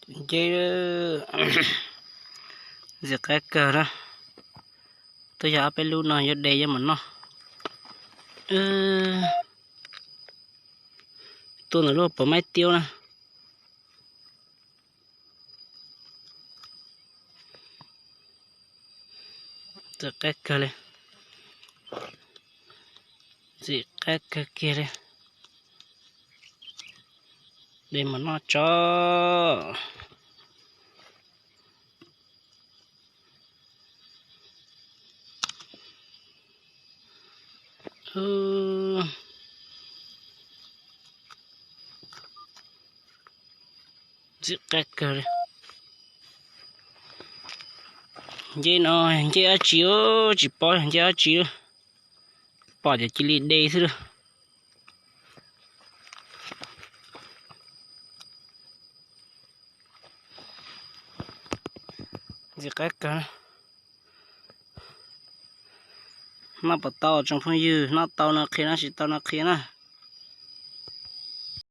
Nce, ntxim qab kawg na. Twb yog ob peb lub no yuav de yuav mus noj. Tuaj ntawm lub pas maib tiab na. Ntxim qab kawg li. Ntxim qab kawg kiag li. De mus noj tso. Ntxim qab kawg li. Nce no, nce dab tsi, tsis paub nce dab tsi, pom ces cia li de xwb lawm. Ntxim qab kawg. Noj puas tau tsoom phooj ywg, noj tau no qhia na, tsis tau no qhia na.